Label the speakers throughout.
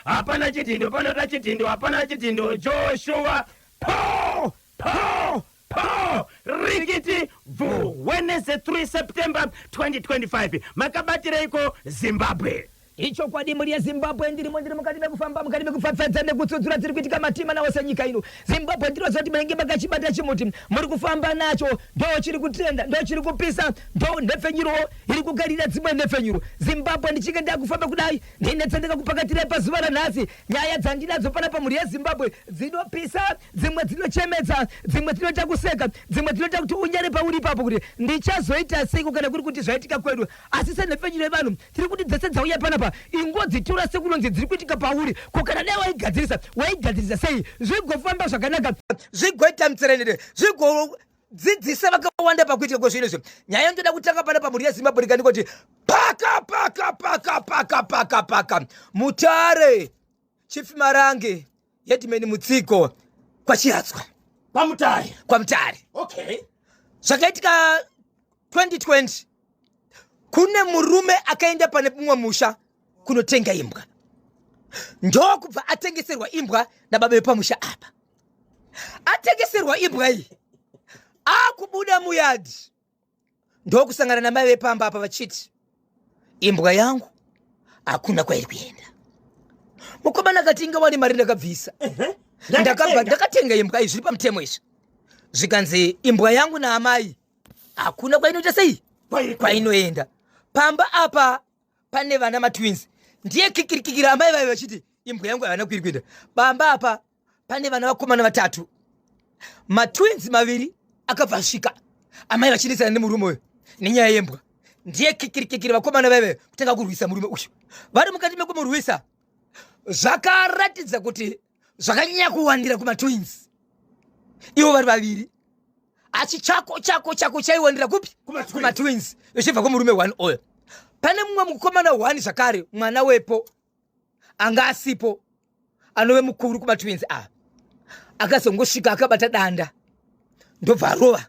Speaker 1: Hapana chidhindo, panoda chidhindo, hapana chidhindo. Joshua, po po po, rikiti bvu. Wednesday 3 September 2025. Makabatireiko Zimbabwe?
Speaker 2: Ichokwadi mhuri yeZimbabwe, ndirimo ndiri mukati mekufamba, mukati mekupfapfadza nekutsudzura dziri kuitika matima nawo senyika ino. Zimbabwe ndinoziva kuti munenge makachibata chimuti, muri kufamba nacho, ndo chiri kutrenda, ndo chiri kupisa, ndo nhepfenyuro iri kugarira dzimwe nhepfenyuro. Zimbabwe ndichinge ndakufamba kudai, ndine dzandakakupakatirai pazuva ranhasi. Nyaya dzandinadzo panapa mhuri yeZimbabwe dzinopisa, dzimwe dzinochemedza, dzimwe dzinoita kuseka, dzimwe dzinoita kuti unyare pauri ipapo kuti ndichazoita seiko kana kuri kuti zvaitika kwedu. Asi senhepfenyuro yevanhu tiri kuti dzese dzauya panapa ingodzitora sekunonzi dziri kuitika pauri. Ko kana dai waigadzirisa, waigadzirisa sei zvigofamba zvakanaka, zvigoita mutserenere, zvigodzidzisa vakawanda pakuitika kwezvinhu izvi? Nyaya yandoda kutanga panapa mhuri yeZimbabwe rikandikoti paka paka paka paka paka paka Mutare, Chief Marange, Headman Mutsiko, kwaChiadzwa,
Speaker 1: kwaMutare.
Speaker 2: KwaMutare.
Speaker 1: Okay.
Speaker 2: Zvakaitika 2020, kune murume akaenda pane mumwe musha kunotenga imbwa, ndokubva atengeserwa imbwa nababa vepamusha apa. Atengeserwa imbwa iyi, akubuda muyadhi, ndokusangana namai vepamba apa vachiti imbwa yangu hakuna kwairi kuenda. Mukomana akati inga wani mari ndakabvisa, ndakabva ndakatenga imbwa iyi zviri pamutemo izvi. Zvikanzi imbwa yangu naamai hakuna kwainoita sei, kwainoenda. Pamba apa pane vana matwins, ndiye kikirikikira amai vayo vachiti imbwa yangu havana kuiri kuenda. Pamba apa pane vana vakomana vatatu, matwins maviri akabva asvika amai vachinetsana nemurume uyo nenyaya yembwa. Ndiye kikirikikiri vakomana vaive kutanga kurwisa murume uyu. Vari mukati mekumurwisa, zvakaratidza kuti zvakanyanya kuwandira kumatwins ivo vari vaviri, asi chako chako chako chaiwandira kupi? Kumatwins, zvichibva kumurume one oyo. Pane mumwe mukomana one zvakare, mwana wepo anga asipo, anove mukuru kumatwins ava, akazongosvika akabata danda, ndobva arova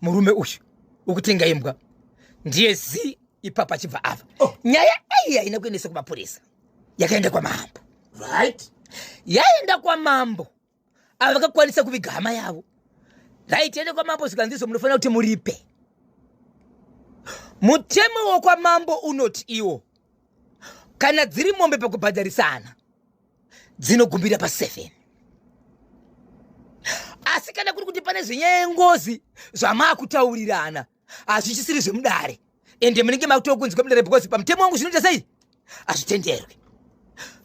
Speaker 2: murume uyu ukutenga imbwa, ndiye zi ipapo achibva ava. Oh. Nyaya iyi haina kuendesa kumapurisa, yakaenda kwamambo.
Speaker 1: Right.
Speaker 2: Yaenda kwamambo, ava vakakwanisa kuviga hama yavo. Right, yaenda kwamambo, zvikanzizo munofanira kuti muripe. Mutemo wokwamambo unoti iwo kana dziri mombe pakubhadharisana dzinogumbira pa7, asi kana kuri kuti pane zvenyaya yengozi zvamaakutaurirana, hazvichisiri zvemudare, ende munenge makutokunzi kwemudare, because pamutemo wangu zvinoita sei, hazvitenderwi.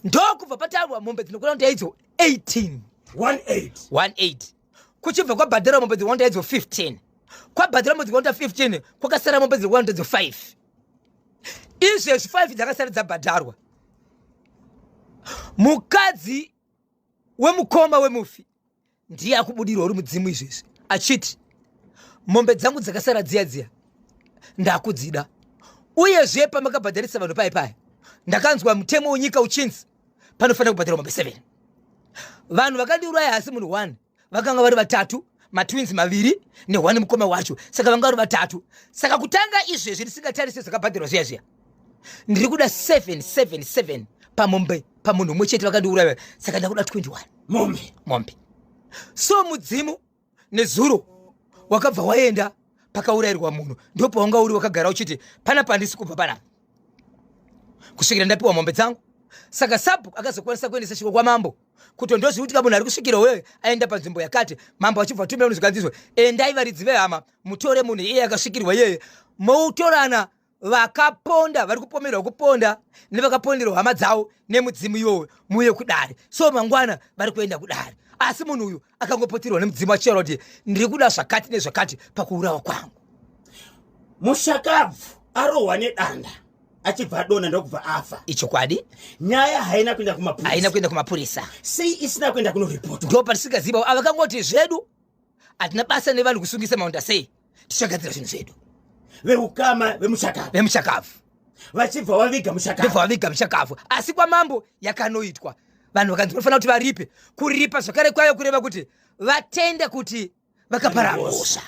Speaker 2: Ndokubva pataurwa mombe dzinokwana kuti idzo 18.
Speaker 1: 18.
Speaker 2: 18. Kuchibva kwabhadhara mombe dzinokwanda idzo 15, kwabhadhara mombe dzinokwanda 15, kwakasara mombe dzinokwanda idzo 5. Izvezvi 5 dzakasara dzabhadharwa. Mukadzi wemukoma wemufi ndiye akubudirwa uri mudzimu izvezvi achiti mombe dzangu dzakasara dziya dziya ndakudzida, uyezve pamakabhadharisa vanhu pai pai ndakanzwa mutemo wenyika uchinzi panofanira kubhadharwa mombe 7. Vanhu vakandiuraya hasi munhu 1, vakanga vari vatatu, matwins maviri nehwani mukoma wacho, saka vanga vari vatatu. Saka kutanga izvezvi ndisingatarise zvakabhadharwa zviya zviya, ndiri kuda 777 pamombe pamunhu umwe chete vakandiuraya, saka ndakuda 21
Speaker 1: mombe.
Speaker 2: Mombe. So mudzimu nezuro wakabva waenda pakaurayirwa munhu, ndopawanga uri wakagara uchiti panapa handisi kubva panapa kusvikira ndapiwa mombe dzangu. Saka sabhuku akazokwanisa kuendesa shoko kwamambo kuti ndozvikuti munhu ari kusvikira wewe aenda panzvimbo yakati. Mambo achibva atumira munhu, zvikanzizvo endai varidzi vehama mutore munhu iyeye akasvikirwa iyeye, moutorana vakaponda, vari kupomerwa kuponda nevakaponderwa hama dzavo nemudzimu iwowo, muuye kudare. So mangwana vari kuenda kudare, asi munhu uyu akangopoterwa nemudzimu achitaura kuti ndiri kuda zvakati nezvakati pakuurawa kwangu.
Speaker 1: Mushakabvu arohwa nedanda achibva adonha ndokubva afa.
Speaker 2: Ichokwadi.
Speaker 1: Nyaya haina kuenda kumapurisa.
Speaker 2: Haina kuenda kumapurisa.
Speaker 1: Sei isina kuenda kunoripotwa?
Speaker 2: Ndo patisingaziva. Avakangoti zvedu hatina basa nevanhu kusungisa maunda, sei tichagadzira zvinhu zvedu.
Speaker 1: Veukama vemushakabvu.
Speaker 2: Vemushakabvu.
Speaker 1: Vachibva vaviga mushakabvu.
Speaker 2: Ndobva vaviga mushakabvu, asi kwamambo yakanoitwa, vanhu vakanzi vanofanira kuti varipe. Kuripa zvakare kwayo kureva kuti vatende kuti vakapara mhosva.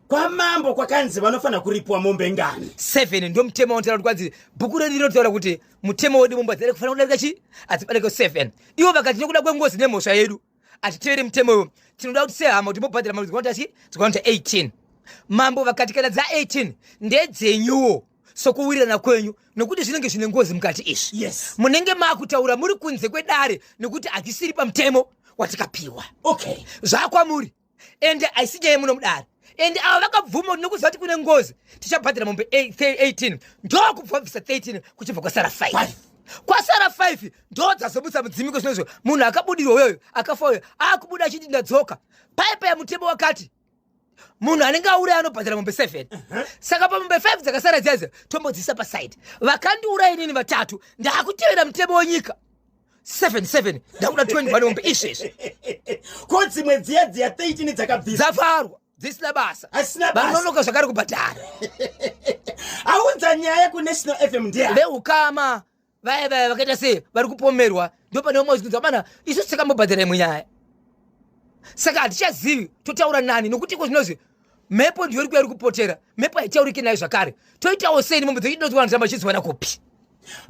Speaker 1: Kwamambo kwakanzi vanofanira kuripwa mombe ngani?
Speaker 2: 7 ndo mutemo wanotaura kuti kwanzi bhuku redu rinotaura kuti mutemo wedu mombe hadzidare kufanira kudarika chi hadzidarike 7. Ivo vakati nekuda kwengozi nemhosva yedu hatiteveri mutemo iwo, tinoda kuti sehama kuti mobhadhara mari dzikwanota chi dzikwanota 18. Mambo vakati kana dza 18 ndedzenyuwo sokuwirirana kwenyu, nokuti zvinenge zvine ngozi mukati izvi. Munenge makutaura muri kunze kwedare nekuti hachisiri pamutemo watikapiwa. Zvakwamuri ende haisi nyaya yemuno mudare, ende ava vakabvuma kuti nokuziva kuti kune ngozi tichabhadhara mombe 18, ndokubva vabvisa 13 kuchibva kwasara 5. Kwasara 5 ndo dzazobudisa mudzimiko zvinozvo. Munhu akabudirwa uyoyo akafa uyo akubuda achiti ndadzoka paipa mutemo wakati munhu anenge auraya anobhadhara mombe 7. Saka pamombe 5 dzakasara dziyadzo tombodzisa pasaidi, vakandiuraya inini vatatu, ndakutevera mutemo wenyika 77 ndakuda 21 mombe izvezvi.
Speaker 1: Ko dzimwe dziya dziya 13 dzakabvisa?
Speaker 2: Dzavharwa, dzisina basa.
Speaker 1: Hasina basa.
Speaker 2: Vanonoka zvakare kubhadhara.
Speaker 1: Aunza nyaya kuNational FM ndiya?
Speaker 2: Veukama vaya vaya vakaita sei vari kupomerwa, ndo pane vamwe vachinzi vamana isusu takambobhadhara imwe nyaya, saka hatichazivi totaura nani, nokuti iko zvinozvi mhepo ndiyo iri kuya iri kupotera, mhepo haitauriki nayo zvakare. Toitawo sei nemombe dzechidoti tamba chidziwana kupi?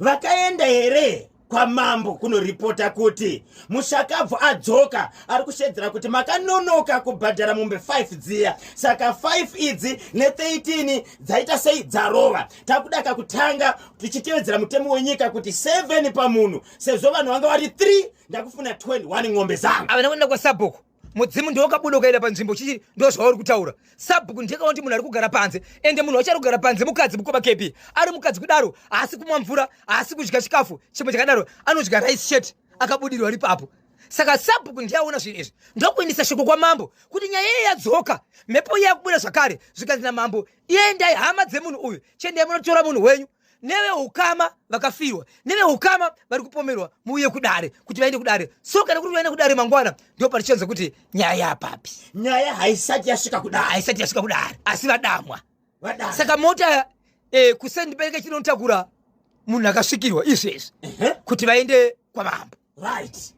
Speaker 1: Vakaenda here kwamambo kunoripota kuti mushakabvu adzoka ari kushedzera kuti makanonoka kubhadhara mombe 5 dziya, saka 5 idzi ne13 dzaita sei dzarova, takuda kakutanga tichitevedzera mutemo wenyika kuti 7 pamunhu, sezvo vanhu vanga vari 3, ndakufuna 21 ng'ombe zangu?
Speaker 2: Avana kuenda kwasabhuku. Mudzimu ndiwakabuda ukaenda panzvimbo chichi, ndo zvauri kutaura. Sabhuku ndiyekaona kuti munhu ari kugara panze, ende munhu wacho ari kugara panze mukadzi, mukoma KB. Ari mukadzi kudaro haasi kumwa mvura, haasi kudya chikafu chimwe chakadaro, anodya rice chete, akabudirwa ripapo. Saka sabhuku ndiyaona zvinhu izvi ndokuendesa shoko kwamambo kuti nyaya iye yadzoka, mhepo iye yakubuda zvakare. Zvikanzi namambo, iendai hama dzemunhu uyu, chiendai munotora munhu wenyu neveukama vakafirwa neveukama vari kupomerwa, muuye kudare kuti vaende kudare. So kana kuti vaende kudare mangwana, ndo parichanza kuti nyaya yapapi.
Speaker 1: Nyaya haisati yasvika kudare.
Speaker 2: Haisati yasvika kudare, asi vadamwa.
Speaker 1: Vadamwa.
Speaker 2: Saka mota kusendibereke chinotakura munhu akasvikirwa izvezvi kuti vaende kwamambo.
Speaker 1: Right,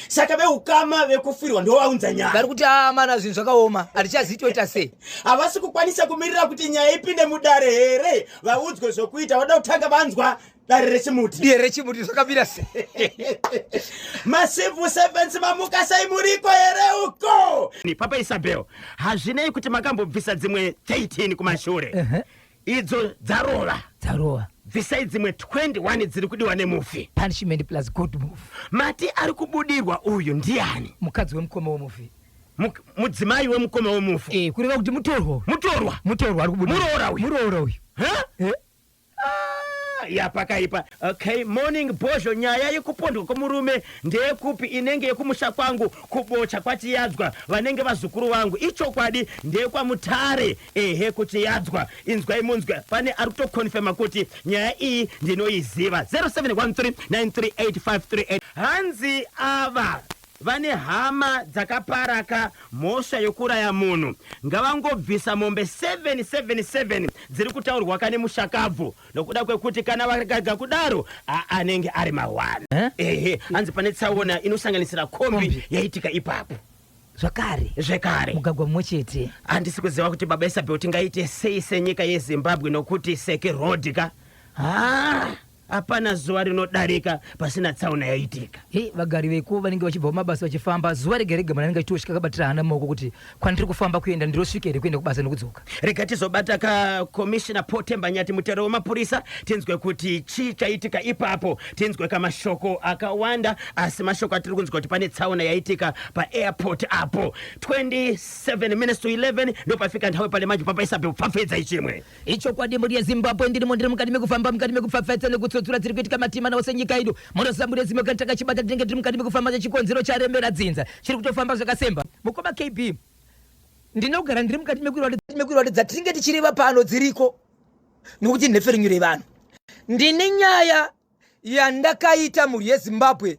Speaker 1: saka veukama vekufirwa ndo vaunza nyaya.
Speaker 2: Vari kuti amana zvinhu zvakaoma, hatichazivi toita sei.
Speaker 1: Havasi kukwanisa kumirira kuti nyaya ipinde mudare here vaudzwe zvokuita? Vada kutanga vanzwa dare rechimuti.
Speaker 2: Dare rechimuti zvakamira sei?
Speaker 1: Macivil servants, mamuka sei? Muriko here uko? Papa Isabel, hazvinei kuti makambobvisa dzimwe 13 kumashure, idzo dzarova.
Speaker 2: Dzarova.
Speaker 1: Bvisai dzimwe 21 dziri kudiwa nemufi.
Speaker 2: Punishment plus good move.
Speaker 1: Mati ari kubudirwa uyu ndiani?
Speaker 2: Mukadzi wemukoma wemufi.
Speaker 1: Mudzimai wemukoma wemufi.
Speaker 2: Kureva kuti mutorwa.
Speaker 1: Mutorwa.
Speaker 2: Mutorwa ari kubudirwa.
Speaker 1: Muroora uyu.
Speaker 2: Muroora uyu.
Speaker 1: Huh? Ah, ya pakaipa. Okay, morning Bozho. Nyaya yekupondwa kwomurume ndeyekupi? Inenge yekumusha kwangu kuBocha kwaChiyadzwa, vanenge vazukuru vangu. Ichokwadi ndeyekwaMutare, ehe, kuChiyadzwa. Inzwai munzwe, pane ari kutokonfema kuti nyaya iyi ndinoiziva. 0713938538. Hanzi ava vane hama dzakaparaka mhosva yokuraya munhu ngavangobvisa mombe 777 dziri kutaurwa kane mushakabvu, nokuda kwekuti kana vakaga kudaro anenge ari mahwana. Ehe, hanzi pane tsaona inosanganisira kombi
Speaker 2: Kombi.
Speaker 1: yaitika ipapo.
Speaker 2: Zvakare.
Speaker 1: Zvekare.
Speaker 2: Mugagwa mumwe chete.
Speaker 1: Handisi kuziva kuti baba Isabel tingaite sei senyika yeZimbabwe, nokuti Seke Road ka, ha, hapana zuva rinodarika pasina tsaona yaitika.
Speaker 2: Hei, vagari veko vanenge vachibva kumabasa vachifamba zuva rega rega, munhu anenge achitosvika akabatira hana mumaoko kuti kwandiri kufamba kuenda ndirosvika here kuenda kubasa nekudzoka.
Speaker 1: Rega tizobata kakomishina Potemba Nyati, mutero wemapurisa, tinzwe kuti chii chaitika ipapo, tinzwe kamashoko akawanda. Asi mashoko atiri kunzwa kuti pane tsaona yaitika paairport apo. 27 minutes to 11 ndopafika nthawi pale manje. Papa Isabel, pfapfedza ichimwe.
Speaker 2: Ichokwadi, mhuri yeZimbabwe, ndirimo, ndiri mukati mekufamba, mukati mekupfapfaidza nekutsotsura dziri kuitika matima nawo senyika ino. Munoziva mhuri yeZimbabwe, kana takachibata tinenge tiri mukati mekufamba nechikonzero charemera dzinza chiri kutofamba zvakasemba. Mukoma KB, ndinogara ndiri mukati mekuratidza dzatinenge tichireva pano dziriko, nokuti nhepfenyuro yevanhu. Ndine nyaya yandakaita, mhuri yeZimbabwe,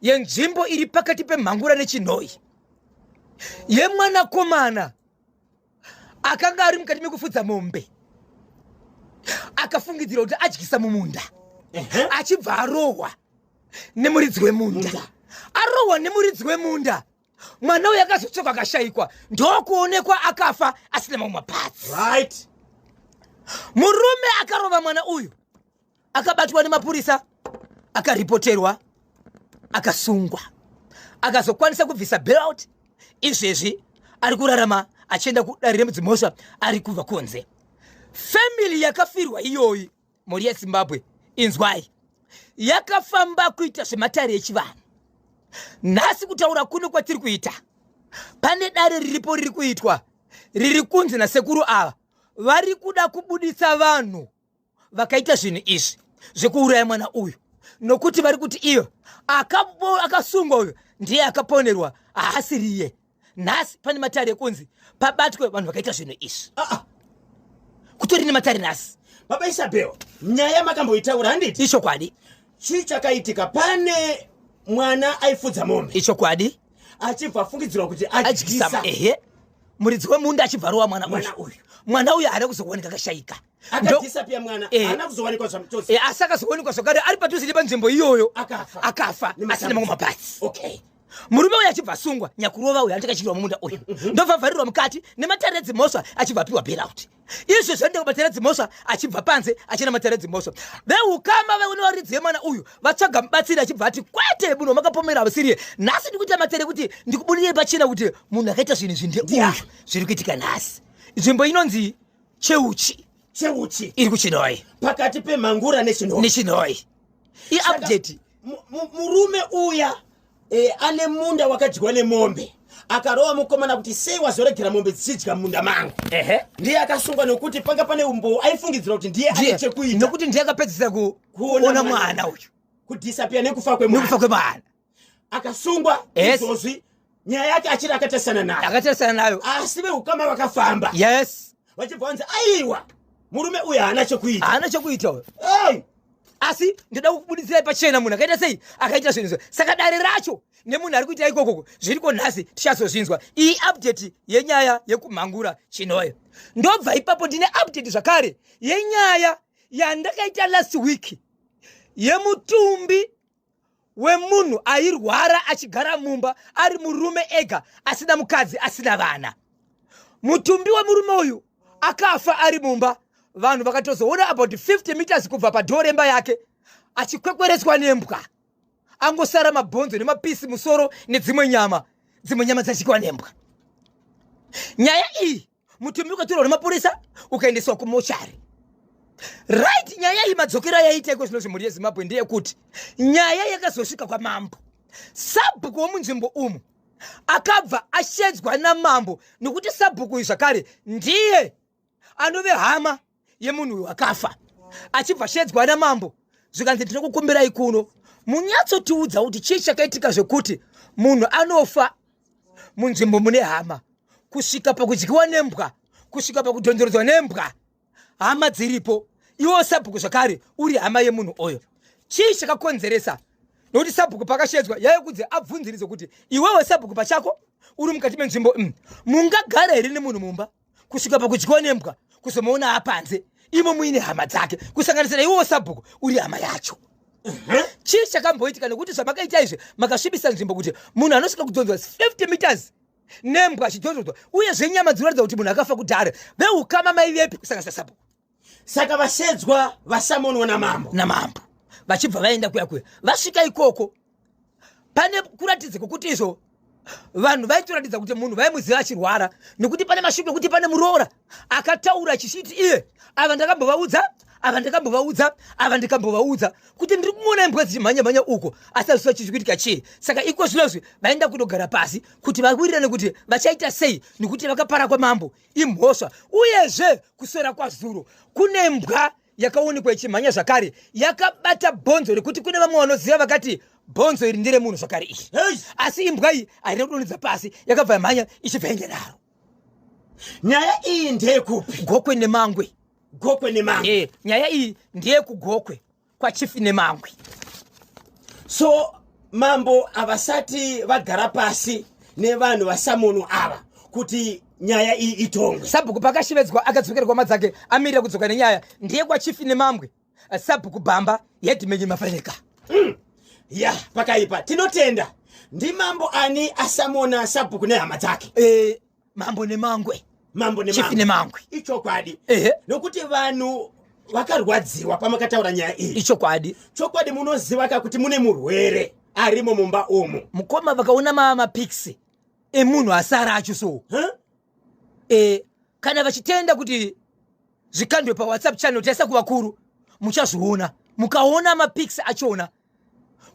Speaker 2: yenzvimbo iri pakati peMhangura neChinhoi, yemwanakomana akanga ari mukati mekufudza mombe, akafungidzira kuti adyisa mumunda, achibva arohwa nemuridzi wemunda. Arohwa nemuridzi wemunda. Mwana uyu akazotsvakwa akashayikwa, ndokuonekwa akafa asina mamwe mapatsi. Murume akarova mwana uyu akabatwa nemapurisa, akaripoterwa, akasungwa, akazokwanisa kubvisa bailout. Izvezvi ari kurarama achienda kudare remudzimhosva ari kubva kunze. Family yakafirwa iyoyi, mhuri yeZimbabwe, inzwai, yakafamba kuita zvematare echivanhu. Nhasi kutaura kuno kwatiri kuita, pane dare riripo riri kuitwa, riri kunzi nasekuru ava vari kuda kubuditsa vanhu vakaita zvinhu izvi zvekuuraya mwana uyu, nokuti vari kuti iyo akasungwa uyu ndiye akaponerwa, haasiriye. Nhasi pane matare ekunzi pabatwe vanhu vakaita zvinhu izvi. Kutori nematare nhasi.
Speaker 1: Baba Isabel, nyaya makamboitaura, handiti?
Speaker 2: Ichokwadi.
Speaker 1: Chii chakaitika? Pane mwana aifudza mombe.
Speaker 2: Ichokwadi.
Speaker 1: Achibva afungidzirwa kuti adyisa.
Speaker 2: Ehe, muridzi wemunda achibva arowa mwana uyu. Mwana uyu haana kuzowanika, akashayika.
Speaker 1: Akadisappear mwana. Haana kuzowanikwa zvamutose.
Speaker 2: Asi akazowanikwa zvakare ari padhuze nepanzvimbo iyoyo.
Speaker 1: Akafa.
Speaker 2: Akafa asina mamwe mapatsi. Murume uyu achibva asungwa, nyakurova uyu andikachirwa mumunda uyu, ndobva avharirwa mukati nematare edzimhosva, achibva apiwa bailout. Izvo zvaenda kumatare edzimhosva, achibva panze achienda matare edzimhosva. Veukama venevaridzi yemwana uyu vatsvaga mubatsiri, achibva ati kwete, munhu wamakapomera havasiriye. Nhasi ndikuita matare ekuti ndikubudire pachena kuti munhu akaita zvinhu izvi ndeuyu. Zviri kuitika nhasi, nzvimbo inonzi Cheuchi.
Speaker 1: Cheuchi
Speaker 2: iri kuChinoi.
Speaker 1: Pakati peMhangura neChinoi.
Speaker 2: NeChinoi. Iupdate.
Speaker 1: Murume uya ane munda wakadyiwa nemombe, akarova mukomana kuti sei wazoregera mombe dzichidya munda mangu. Ndiye akasungwa nekuti panga pane umbowo, aifungidzira kuti ndiye ane chekuita.
Speaker 2: Nokuti ndiye akapedzisa kuona mwana uyu.
Speaker 1: Kudisappear nekufa kwemwana.
Speaker 2: Nekufa kwemwana.
Speaker 1: Akasungwa. Izvozvi nyaya yake achiri akatarisana nayo.
Speaker 2: Akatarisana nayo.
Speaker 1: Asi veukama vakafamba. Vachibva vanzi aiwa, murume uyu haana chekuita.
Speaker 2: Haana chekuita uyu. Asi ndoda kukubuditsirai pachena munhu akaita sei, akaita zvinhu izvo. Saka dare racho nemunhu ari kuita ikokoko zviriko nhasi, tichazozvinzwa. Iyi update yenyaya yekuMhangura, Chinoyo. Ndobva ipapo ndine update zvakare yenyaya yandakaita last week yemutumbi wemunhu airwara achigara mumba ari murume ega, asina mukadzi, asina vana. Mutumbi wemurume uyu akafa ari mumba, vanhu vakatozoona about 50 meters kubva padhoo remba yake achikwekweretswa nembwa, angosara mabhonzo nemapisi, musoro nedzimwe nyama, dzimwe nyama dzachikwa nembwa. Nyaya iyi, mutumbi ukatorwa nemapurisa ukaendeswa kumochari. Right, nyaya iyi madzokero ayaita iko zvino zvimhuri yeZimbabwe ndeyekuti nyaya yakazosvika kwamambo. Sabhuku womunzvimbo umu akabva ashedzwa namambo, nokuti sabhuku uyu zvakare ndiye anove hama yemunhu uyu akafa. Achibva shedzwa namambo, zvikanzi, "Tinokukumbirai kuno munyatsotiudza kuti chii chakaitika zvekuti munhu anofa munzvimbo mune hama, kusvika pakudyiwa nembwa, kusvika pakudhonzeredzwa nembwa, hama dziripo. Iwo sabhuku zvakare uri hama yemunhu uyo, chii chakakonzeresa?" Nokuti sabhuku pakashedzwa yaive kunzi abvunziridzo kuti, "Iwewe sabhuku pachako uri mukati menzvimbo, mungagara here nemunhu mumba kusvika pakudyiwa nembwa, kuzomuona apanze, imo muine hama dzake, kusanganisira iwewo sabhuku uri hama yacho? Chii chakamboitika? Nekuti zvamakaita izvi makasvibisa nzvimbo, kuti munhu anosvika kudhonzwa 50 meters nembwa achidhonzwa, uyezve nyama dzinoratidza kuti munhu akafa kudhara. Veukama maivepi, kusanganisa sabhuku?"
Speaker 1: Saka vashedzwa, vasamonwa namambo.
Speaker 2: Namambo, vachibva vaenda kuya kuya. Vasvika ikoko, pane kuratidza kwokuti izvo vanhu vaitoratidza kuti munhu vaimuziva achirwara, nekuti pane mashoko ekuti pane muroora akataura achishiti iye, "Ava ndakambovaudza, ava ndakambovaudza, ava ndikambovaudza kuti ndiri kumuona imbwa dzichimhanya mhanya uko, asi hazvisa chichi kuitika chii." Saka iko zvinozvi vaenda kundogara pasi kuti vawirirane kuti vachaita sei, nekuti vakapara kwamambo imhosva. Uyezve kuswera kwazuro kune mbwa yakaonekwa ichimhanya zvakare yakabata bhonzo rekuti kune vamwe vanoziva vakati bhonzo iri nderemunhu zvakare iri. Asi imbwa iyi haina kudonhedza pasi, yakabva yamhanya ichibva ende naro.
Speaker 1: Nyaya iyi ndeyekupi?
Speaker 2: Gokwe Nemangwe.
Speaker 1: Gokwe Nemangwe.
Speaker 2: Nyaya iyi ndeyekuGokwe, kwaChief Nemangwe.
Speaker 1: So mambo havasati vagara pasi nevanhu vasamonwa ava kuti nyaya iyi itongwe?
Speaker 2: Sabhuku pakashevedzwa akadzokera kwama dzake, amirira kudzoka nenyaya. Ndiye kwaChief Nemangwe, sabhuku Bhamba, headman Mafaneka.
Speaker 1: Ya, pakaipa. Tinotenda. Ndimambo ani asamona sabhuku nehama dzake?
Speaker 2: E, mambo Nemangwe.
Speaker 1: Mambo.
Speaker 2: Chief Nemangwe.
Speaker 1: Ichokwadi.
Speaker 2: Ehe.
Speaker 1: Nokuti vanhu vakarwadziwa pamakataura nyaya iyi.
Speaker 2: Ichokwadi.
Speaker 1: Chokwadi, munoziva ka kuti mune murwere arimo mumba umu.
Speaker 2: Mukoma, vakaona mapics emunhu asara acho so
Speaker 1: Huh?
Speaker 2: E, kana vachitenda kuti zvikandwe paWhatsApp channel taisa kuvakuru, muchazviona. Mukaona mapics achona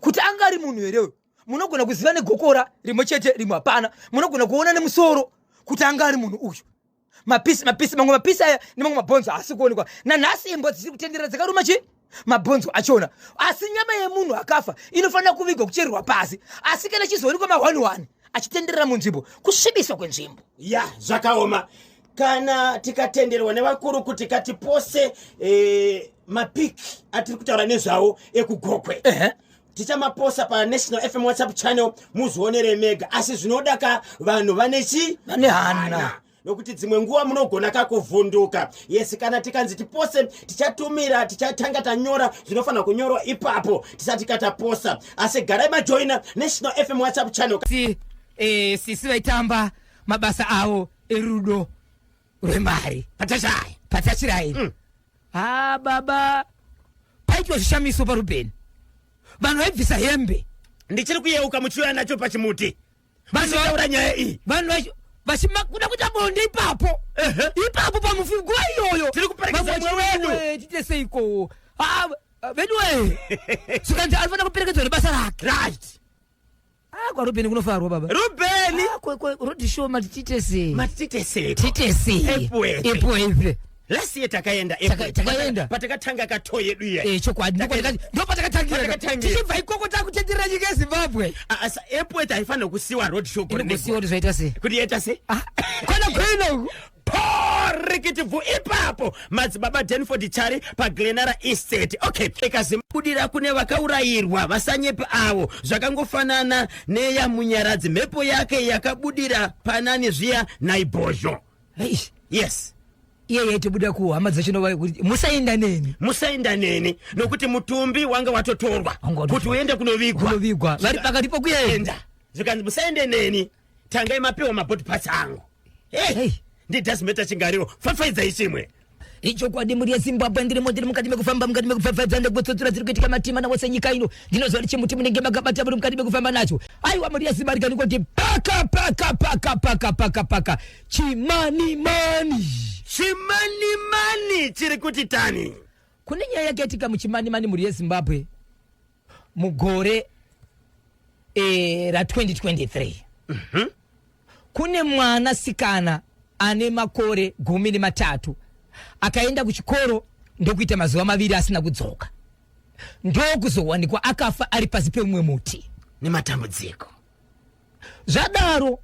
Speaker 2: kuti anga ari munhu hereyo, munogona kuziva negokora rimwe chete, rimwe hapana. Munogona kuona nemusoro kuti anga ari munhu uyu. Mapisi, mapisi, mamwe mapisi aya nemamwe mabhonzo haasi kuonekwa nanhasi. Imbwa dzichiri kutenderera dzakaruma chi mabhonzo achona, asi nyama yemunhu akafa inofanira kuvigwa, kuchererwa pasi. Asi kana chizoonekwa ma11 achitenderera munzvimbo, kusvibiswa kwenzvimbo.
Speaker 1: Ya, zvakaoma. Kana tikatenderwa nevakuru kuti katipose mapics atiri kutaura nezvawo ekuGokwe, tichamaposa paNational FM WhatsApp channel, muzvionere mega. Asi zvinoda ka vanhu vane chi
Speaker 2: Vane hana.
Speaker 1: Nokuti dzimwe nguva munogona kakuvhunduka. Yes, kana tikanzi tipose, tichatumira, tichatanga tanyora zvinofanira kunyorwa ipapo tisati kataposa. Asi garai majoina National FM WhatsApp channel.
Speaker 2: Sisi vaitamba mabasa avo erudo rwemari.
Speaker 1: Patashaya.
Speaker 2: Patachiraini. Ha, baba, paitwa zvishamiso paRubheni, vanhu vaibvisa hembe.
Speaker 1: Ndichiri kuyeuka muchiuya nacho pachimuti vachitaura nyaya iyi.
Speaker 2: Vanhu vachikuda kuita bonde ipapo ipapo pamufi nguva iyoyo.
Speaker 1: Tiri kuperekedza
Speaker 2: Vamwe
Speaker 1: mumwe wedu.
Speaker 2: "Wewe, tiite seiko? Ah, veduwe." Zvikanzi anofanira kuperekedzwa nebasa rake. Ah, kwaRubheni kunofarwa, baba.
Speaker 1: Rubheni.
Speaker 2: Ah, road show mati tiite sei?
Speaker 1: Matite seiko?
Speaker 2: Tiite sei?
Speaker 1: Epworth.
Speaker 2: Epworth.
Speaker 1: Last year takaenda.
Speaker 2: Takaenda.
Speaker 1: Patakatanga katour yedu iya.
Speaker 2: Eh, chokwadi, ndopatakatangira.
Speaker 1: Patakatangira.
Speaker 2: Tichibva ikoko takutenderera nyika yeZimbabwe.
Speaker 1: Asi Epworth haifanira kusiwa road show gore
Speaker 2: Inogosiwa
Speaker 1: negore.
Speaker 2: kuti zvaita sei?
Speaker 1: Kuti yaita sei?
Speaker 2: Ah, kwana kwena uku.
Speaker 1: Porikitibvu ipapo, Madzibaba Denford Chari paGlenara Estate. Okay, ikazibudira kune vakaurayirwa vasanyepi avo. Zvakangofanana neyaMunyaradzi, mhepo yake yakabudira panani zviya naibhozho.
Speaker 2: Eish,
Speaker 1: Yes.
Speaker 2: Iye yaitobuda kuhama dzacho kuti musaenda neni.
Speaker 1: Musaenda neni, nokuti mutumbi wanga watotorwa
Speaker 2: Wanga watotorwa.
Speaker 1: kuti uende kunovigwa.
Speaker 2: Kunovigwa, vari pakati pokuenda.
Speaker 1: Enda, zvikanzi musaende neni, tangai mapiwa mabody parts angu.
Speaker 2: Hey.
Speaker 1: Hey, ndidhazimeta chingariro, fafaidzai chimwe.
Speaker 2: Ichokwadi, mhuri yeZimbabwe, ndirimo, ndiri mukati mekufamba, mukati mekupfapfaidza nekutsotsora dziri kuitika matima nawose nyika ino. Ndinoziva kuti chimuti munenge makabata, muri mukati mekufamba nacho. Aiwa, mhuri yeZimbabwe, ndikoti paka paka paka paka paka paka Chimanimani.
Speaker 1: Chimanimani chiri kuti tani.
Speaker 2: Kune nyaya yakaitika muChimanimani, mhuri yeZimbabwe, mugore ra2023. Kune mwana sikana ane makore 13 akaenda kuchikoro ndokuita mazuva 2 asina kudzoka, ndokuzowanikwa akafa ari pasi pemumwe muti.
Speaker 1: Nematambudziko.
Speaker 2: Zvadaro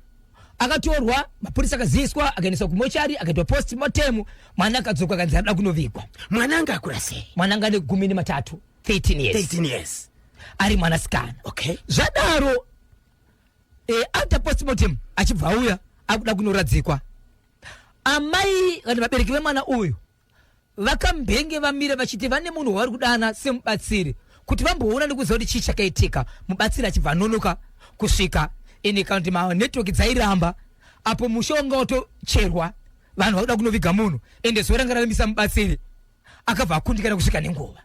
Speaker 2: akatorwa, mapurisa akaziviswa, akaendeswa kumochari, akaitwa post mortem. Mwana akadzoka, akanzi arida kunovigwa.
Speaker 1: Mwana anga akura sei?
Speaker 2: Mwana anga ane 13, 13 years.
Speaker 1: 13 years.
Speaker 2: Ari mwanasikana. Zvadaro after postmortem achibva auya akuda kunoradzikwa, amai kana vabereki vemwana uyu vakambenge vamira vachiti vane munhu wavari kudana semubatsiri kuti vamboona nekuziva kuti chii chakaitika. Mubatsiri achibva anonoka kusvika ende kana kuti manetwork dzairamba apo musha wanga watocherwa, vanhu vakuda kunoviga munhu, ende zuva ranga ravimbisa mubatsiri akabva akundikana kusvika nenguva.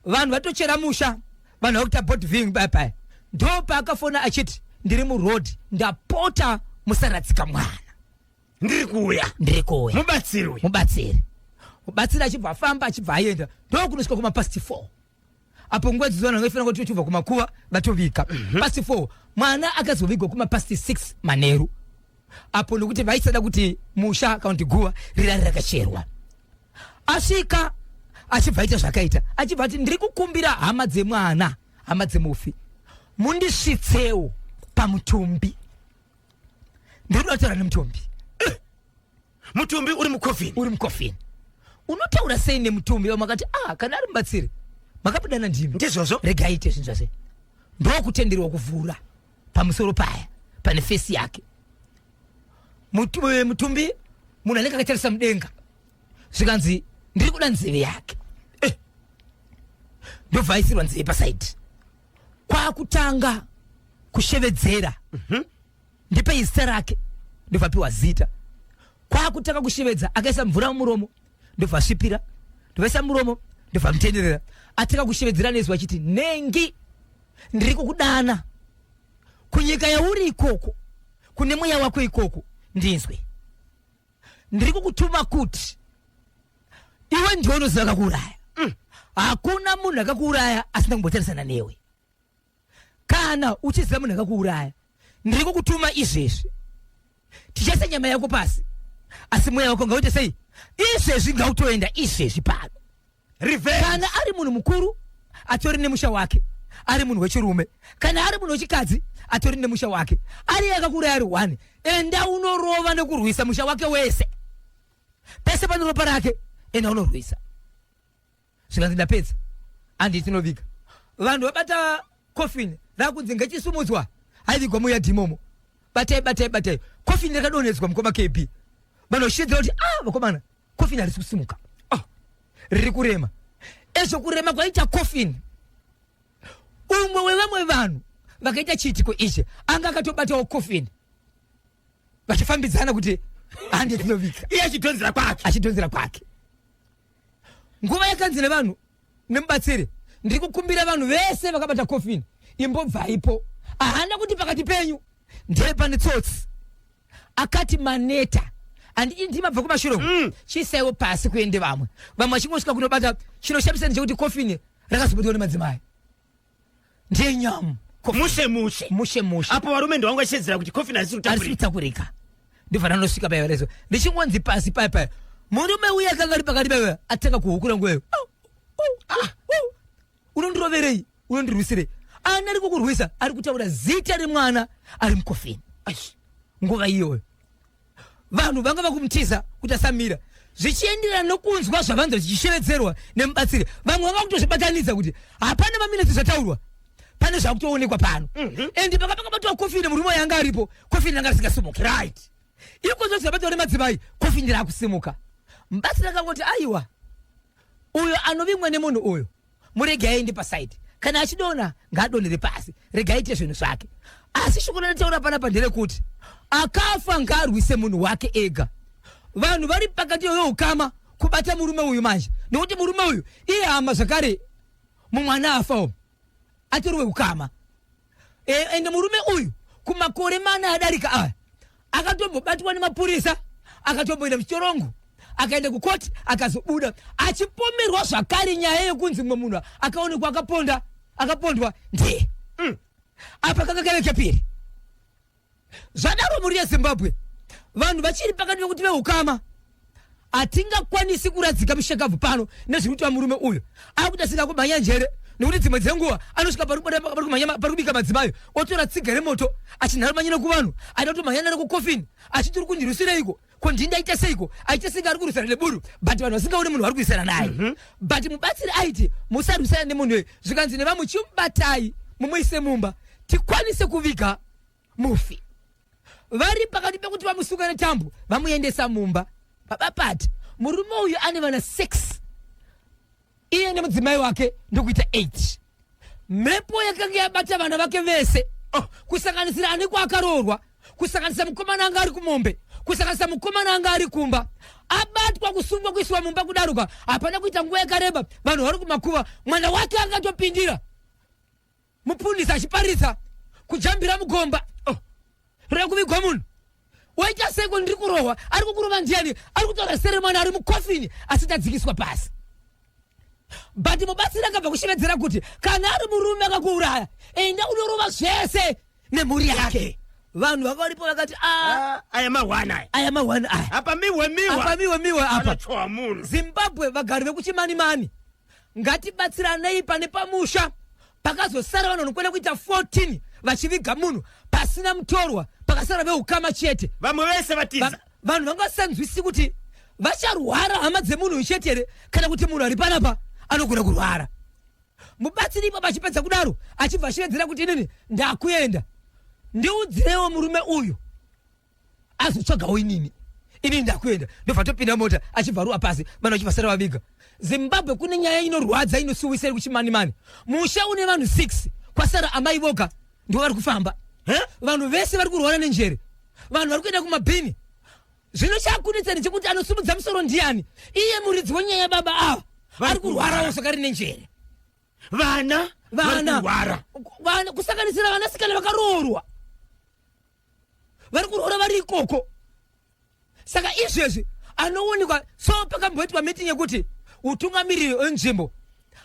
Speaker 2: Vanhu vatochera musha, vanhu vakuita body viewing paya, ndo paakafona achiti, "Ndiri muroad, ndapota musaradzika mwana."
Speaker 1: Ndiri kuuya.
Speaker 2: Ndiri kuuya.
Speaker 1: Mubatsiri uyu.
Speaker 2: Mubatsiri achibva afamba, achibva aenda, ndokunosvika kumapast 4 apo nguva dzidzo vanhu vaifanira kuti tobva kumakuva vatovika. Past 4 mwana akazovigwa kumapast 6 manheru apo, nokuti vaisada kuti musha kana kuti guva rirari rakacherwa. Asvika achibva aita zvakaita, achibva ati, "Ndiri kukumbira hama dzemwana, hama dzemufi, mundisvitsewo pamutumbi, ndiri kuda kutaura nemutumbi."
Speaker 1: Mutumbi uri mukofini.
Speaker 2: Uri mukofini. Unotaura sei nemutumbi? Vamwe vakati, "Ah, kana ari mubatsiri makabudana ndimi."
Speaker 1: Ndizvozvo.
Speaker 2: Regai ite zvinhu zvase. Ndokutenderwa kuvhura pamusoro paya pane face yake. Mutumbi munhu anenge akatarisa mudenga. Zvikanzi, "Ndiri kuda nzeve yake." Ndobva aisirwa nzeve pasaidi, kwakutanga. Kushevedzera. Ndipei zita rake. Ndobva apiwa zita. Kwakutanga kushevedza, akaisa mvura mumuromo, ndobva asvipira, ndobva aisa muromo, ndobva amutenderera. Atanga kushevedzera nezwi achiti, "Nengi, ndiri kukudana kunyika yauri ikoko, kune mweya wako ikoko, ndinzwe. Ndiri kukutuma kuti iwe ndiwe unoziva akakuuraya. Hakuna munhu akakuuraya asina kumbotarisana newe. Kana uchiziva munhu akakuuraya, ndiri kukutuma izvezvi. Tichaisa nyama yako pasi, asi mweya wako ngauite sei? Izvezvi ngautoenda izvezvi pano."
Speaker 1: Revenge.
Speaker 2: Kana ari munhu mukuru, atori nemusha wake, ari munhu wechirume. Kana ari munhu wechikadzi, atori nemusha wake, ari akakuraya ari one, enda unorova nekurwisa musha wake wese. Pese pane ropa rake, enda unorwisa. Zvikanzi, "Ndapedza, handiti tinoviga." Vanhu vabata coffin, rakunzi ngachisumudzwa, haivigwa muya dhimomo. Batai, batai, batai. Coffin rakadonhedzwa, mukoma KB. Vanhu vachishedzera kuti, "Ah, vakomana, coffin harisi kusimuka." Oh, riri kurema. Ezvo kurema kwaita coffin, umwe wevamwe vanhu vakaita chiitiko ichi anga akatobatawo coffin, vachifambidzana kuti hande tinoviga.
Speaker 1: Iye achidhonzera kwake.
Speaker 2: Achidhonzera kwake. Nguva yakanzi nevanhu nemubatsiri, "Ndiri kukumbira vanhu vese vakabata coffin, imbobvaipo." Haana kuti pakati penyu ndee pane tsotsi. Akati, "Maneta, handii ndimabva kumashure uku. Chiisaiwo pasi kuende vamwe." Vamwe vachingosvika kunobata, chinoshamisa ndechekuti coffin rakazobatwa nemadzimai. Ndiye nyamu coffin.
Speaker 1: Mushe mushe.
Speaker 2: Mushe mushe.
Speaker 1: Apo varume ndovanga vachishedzera kuti coffin harisi
Speaker 2: arisi
Speaker 1: kutakurika.
Speaker 2: Kutakurika. Ndobva ranosvika paya rezo, ndichingonzi pasi paya paya, murume uya akanga ari pakati paya atanga kuhukura nguvayo, "Unondiroverei? Unondirwisirei? Ani ari kukurwisa?" Ari kutaura zita remwana ari mucoffin.
Speaker 1: Aish.
Speaker 2: Nguva iyoyo vanhu vanga vakumutiza kuti asamira, zvichienderana nokunzwa zvavanzwa zvichishevedzerwa nemubatsiri. Vamwe vanga kutozvibatanidza kuti hapana maminitsi zvataurwa, pane zvakutoonekwa pano. And paka pakabatwa coffin, murume yanga aripo, coffin ranga risingasimuki. Iko zvose zvabatwa nemadzimai, coffin rakusimuka. Mubatsiri akangoti, "Aiwa, uyo anovingwa nemunhu uyu, murege aende paside. Kana achidonha, ngaadonhere pasi, regai aite zvinhu zvake." Asi shoko randataura panapa nderekuti akafa ngaarwise munhu wake ega. Vanhu vari pakati yeukama kubata murume uyu manje, nekuti murume uyu ihama zvakare. Mumwana afa umu atori weukama. Ende murume uyu kumakore 4 adarika aya akatombobatwa nemapurisa, akatomboenda muchitorongo, akaenda kukoti, akazobuda achipomerwa zvakare nyaya yekunzi mumwe munhu akaonekwa akaponda, akapondwa ndiye. Apa kanga kave kepiri. Zvadaro, mhuri yeZimbabwe, vanhu vachiri pakati pekuti veukama hatingakwanisi kuradzika mushakabvu pano nezviri kuitwa murume uyu. Akuti asingakumhanya njere, nekuti dzimwe dzenguva anosvika pari kubika madzimai, otora tsiga remoto achinharumanyira kuvanhu, aida kutomhanya naro kucoffin achiti, "Uri kundirwisireiko? Ko ndini ndaita seiko?" Aita senge ari kurwisana neburu, but vanhu vasingaoni munhu vari kurwisana naye. But mubatsiri aiti, "Musarwisana nemunhu uyu." Zvikanzi nevamwe, "Chimubatai mumuise mumba tikwanise kuviga mufi." Vari pakati pekuti vamusunga netambo, vamuendesa mumba, baba pati murume uyu ane vana 6, iye nemudzimai wake ndokuita 8. Mhepo yakanga yabata vana vake vese, oh, kusanganisira ane kwaakaroorwa, kusanganisa mukomana anga ari kumombe, kusanganisa mukomana anga ari kumba. Abatwa, kusungwa, kuiswa mumba kudaruka, hapana kuita nguva yakareba, vanhu vari kumakuva, mwana wake angatopindira mupundisi achiparidza, kujambira mugomba. Oh, reva kuvigwa munhu waita seiko? Ndiri kurohwa. Ari kukurova ndiani? Ari kutaura sere mwana ari mucoffin asi tadzikiswa pasi. But mubatsiri akabva kushevedzera kuti kana ari murume akakuuraya, enda unorova zvese nemhuri yake. Vanhu vanga varipo vakati, "Ah,
Speaker 1: Ah, aya mahwana aya."
Speaker 2: Aya mahwana aya.
Speaker 1: Apa miwe miwa.
Speaker 2: Apa miwe miwe apa.
Speaker 1: Anochowa munhu.
Speaker 2: Zimbabwe, vagari vekuChimanimani, ngatibatsiranei. Pane pamusha pakazosara vanhu vanokwana kuita 14 vachiviga munhu pasina mutorwa, pakasara veukama chete.
Speaker 1: Vamwe vese vatiza.
Speaker 2: Vanhu vanga vasanzwisi kuti vacharwara hama dzemunhu chete here, kana kuti munhu ari panapa anogona kurwara. Mubatsiri ipapo achipedza kudaro, achibva achivedzera kuti, "Inini ndakuenda, ndiudzirewo murume uyu azotsvagawo inini. Inini ndakuenda." Ndobva topinda mota, achibva ruwa pasi, vanhu vachibva sara vaviga. Zimbabwe, kune nyaya inorwadza, inosuwisa iri kuChimanimani. Musha une vanhu 6, kwasara amai voga, ndivo vari kufamba. Vanhu vese vari kurwara nenjere, vanhu vari kuenda kumabhini. Zvino chakunetsa ndechekuti anosimudza musoro ndiani? Iye muridzi wenyaya, baba ava ari kurwarawo zvakare nenjere.
Speaker 1: Vana
Speaker 2: vana vana, kusanganisira vanasikana vakaroorwa, vari kuroora vari ikoko. Saka izvezvi anoonekwa so pakamboitwa meeting yekuti utungamiriri wenzvimbo,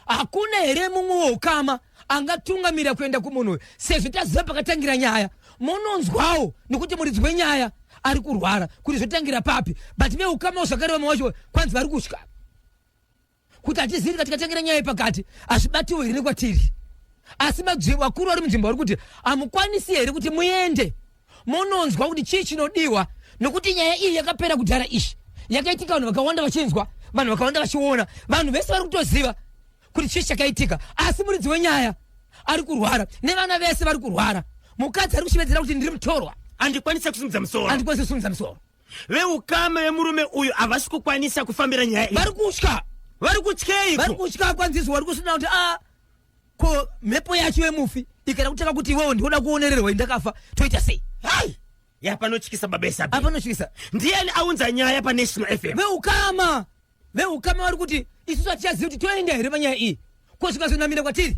Speaker 2: hakuna here mumwe weukama angatungamira kuenda kumunhu uyu, sezvo taziva pakatangira nyaya? Munonzwawo nekuti muridzi wenyaya ari kurwara, kuti zvotangira papi. But veukamawo zvakare, vamwe vacho kwanzi vari kutya kuti hatizivi, tikatangira nyaya yepakati hazvibatiwo here nekwatiri? Asi vakuru vari munzvimbo vari kuti hamukwanisi here kuti muende munonzwa kuti chii chinodiwa, nokuti nyaya iyi yakapera kudhara. Ishi yakaitika vanhu vakawanda vachinzwa, vanhu vakawanda vachiona, vanhu vese vari kutoziva kuti chii chakaitika. Asi muridzi wenyaya ari kurwara nevana vese vari kurwara. Mukadzi ari kuchivedzera kuti ndiri mutorwa.
Speaker 1: Handikwanisa kusimudza musoro.
Speaker 2: Handikwanisi kusimudza musoro.
Speaker 1: Veukama vemurume uyu havasi kukwanisa kufambira nyaya iyi.
Speaker 2: Vari kutya.
Speaker 1: Vari kutyeiko?
Speaker 2: Vari kutya. Kwanzizwa vari kusina kuti a ko mhepo yacho yemufi ikada kutanga kuti iwewo ndinoda kuonererwa, indakafa, toita sei?
Speaker 1: Hai, yapanotyisa, baba Isabel.
Speaker 2: Apanotyisa.
Speaker 1: Ndiani aunza nyaya paNational FM?
Speaker 2: Veukama, veukama vari kuti isusu hatichazivi kuti toenda here panyaya iyi, ko zvikazonamira kwatiri?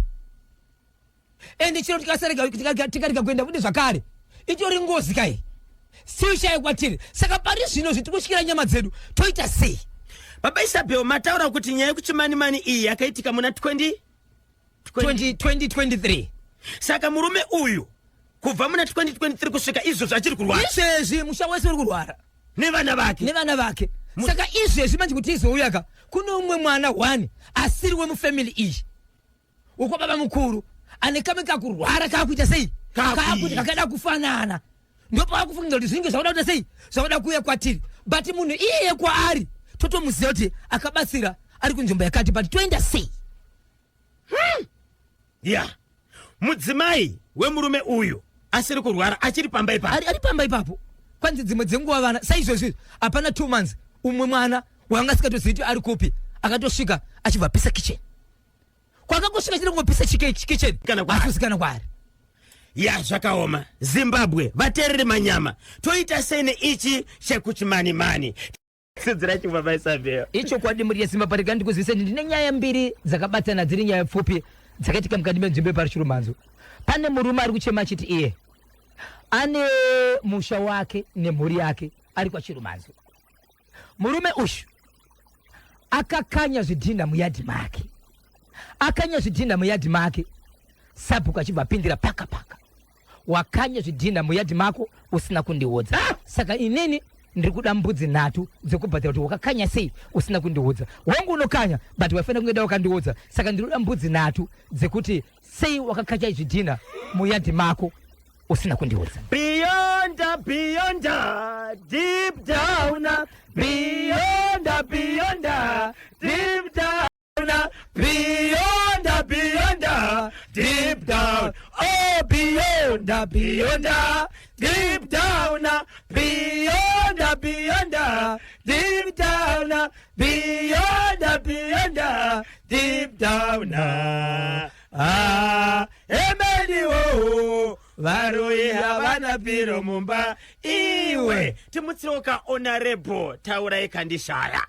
Speaker 2: Ende chiro tikarega kuenda futi zvakare, itori ngozi kai siushaya kwatiri. Saka pari zvino zvitiri kutyira nyama dzedu, toita sei?
Speaker 1: Baba Isabel, mataura kuti nyaya yekuChimanimani iyi yakaitika muna 20
Speaker 2: 2023.
Speaker 1: Saka murume uyu kubva muna 2023 kusvika izvozvo achiri kurwara?
Speaker 2: Izvezvi musha wese uri kurwara.
Speaker 1: Nevana vake?
Speaker 2: Nevana vake. Saka izvezvi manje kuti izouya ka, kune umwe mwana one asiri wemufamily iyi, uko baba mukuru ane kamwe kakurwara kakuita sei, kakuti kakada kufanana. Ndopaakufunga kuti zvinenge zvakuda kuita sei, zvakuda kuuya kwatiri. But munhu iyeye kwaari totomuziva kuti akabatsira ari kunzvimbo yakati, but toenda sei?
Speaker 1: Ya, mudzimai wemurume uyu asiri kurwara achiri pamba ipapo?
Speaker 2: Ari pamba ipapo. Kwanzi dzimwe dzenguva vana saizvozvi hapana 2 months, umwe mwana wanga asikatozivi kuti ari kupi akatosvika achibva pisa kitchen. Kwakangosvika chine kungopisa kitchen.
Speaker 1: Kana kwaari.
Speaker 2: Asikuzikanwa kwaari.
Speaker 1: Ya, zvakaoma. Zimbabwe, vateereri, manyama, toita sei neichi chekuChimanimani? Sidzira chimwe, maIsabel.
Speaker 2: Ichokwadi, muri yeZimbabwe. Rega ndikuzivise kuti ndine nyaya mbiri dzakabatana, dziri nyaya pfupi, dzakaitika mukati menzvimbo yepaChirumanzu. Pane murume ari kuchema achiti iye ane musha wake nemhuri yake ari kwaChirumanzu. Murume uyu akakanya zvidhinha muyadhi make, akanya zvidhinha muyadhi make. Sabhuku achibva apindira paka paka: "Wakanya zvidhinha muyadhi mako usina kundiudza, saka inini ndiri kuda mbudzi nhatu dzekubhadhara kuti wakakanya sei usina kundiudza. Wangu unokanya, but waifanira kunge da wakandiudza. Saka ndinoda mbudzi nhatu dzekuti sei wakakanya zvidhinha muyadhi mako usina kundiudza."
Speaker 1: Beyond, beyond, deep down, beyond, beyond, deep down, beyond, beyond, deep down, oh, beyond, beyond, deep down, beyond, beyond, deep down, beyond, beyond, deep down. Ah, emeniwo varoyi havana piro mumba. Iwe, timutsiroka Honorable Taurai Kandishaya.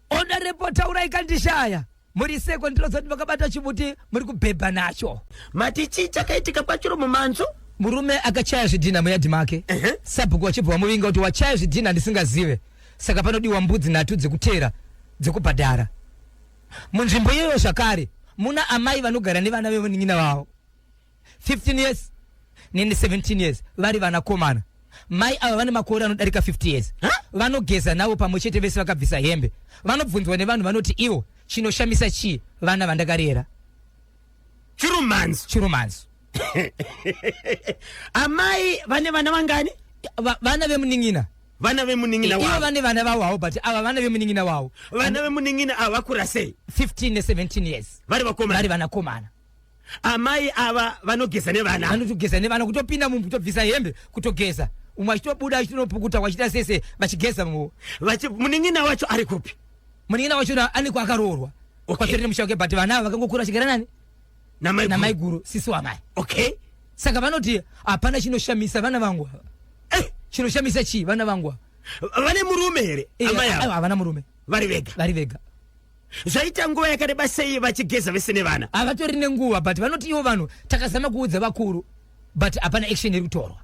Speaker 2: Honorable Taurai Kandishaya, muri seko? Ndinoziva kuti makabata chimuti, muri kubhebha nacho.
Speaker 1: Mati chii chakaitika kwachiro mumanzu?
Speaker 2: Murume akachaya zvidhinha muyadhi make. Sabhuku vachibva vamuvinga kuti wachaya zvidhinha ndisingazive, saka panodiwa mbudzi nhatu dzekutera, dzekubhadhara. Munzvimbo iyoyo zvakare muna amai vanogara nevana vemunin'ina vavo, 15 years nene 17 years, vari vanakomana. Mai ava vane makore anodarika 50 years. Vanogeza navo pamwe chete vese vakabvisa hembe. Vanobvunzwa nevanhu, vanoti ivo chinoshamisa chii, vana vandakarera?
Speaker 1: Chirumanzu.
Speaker 2: Chirumanzu.
Speaker 1: Amai vane vana vangani?
Speaker 2: Vana vemunin'ina.
Speaker 1: Vana vemunin'ina
Speaker 2: Ivo
Speaker 1: wavo.
Speaker 2: Vane vana vavo havo, but ava vana vemunin'ina wavo.
Speaker 1: Vana vemunin'ina ava vakura sei?
Speaker 2: 15 ne17 years.
Speaker 1: Vari vakomana?
Speaker 2: Vari vanakomana.
Speaker 1: Amai ava vanogeza nevana?
Speaker 2: Vanotogeza nevana, kutopinda mumbu, kutobvisa hembe, kutogeza, umwe achitobuda achitonopukuta, wachiita sese vachigeza mu
Speaker 1: Munin'ina wacho ari kupi?
Speaker 2: Munin'ina wacho ane kwaakaroorwa. Kwatori nemusha wake, but vana ava vakangokura vachigara nani?
Speaker 1: Namai.
Speaker 2: Namaiguru, sisi wamai.
Speaker 1: Okay.
Speaker 2: Saka vanoti hapana chinoshamisa vana vangu ava.
Speaker 1: Eh.
Speaker 2: Chinoshamisa chii vana vangu ava?
Speaker 1: Vane murume here
Speaker 2: Eh,
Speaker 1: amai ava?
Speaker 2: aiwa, havana murume.
Speaker 1: Vari vega.
Speaker 2: Vari vega.
Speaker 1: Zvaita nguva yakareba sei vachigeza vese nevana?
Speaker 2: Havatori nenguva, but vanoti ivo vanhu takazama kuudza vakuru, but hapana action iri kutorwa.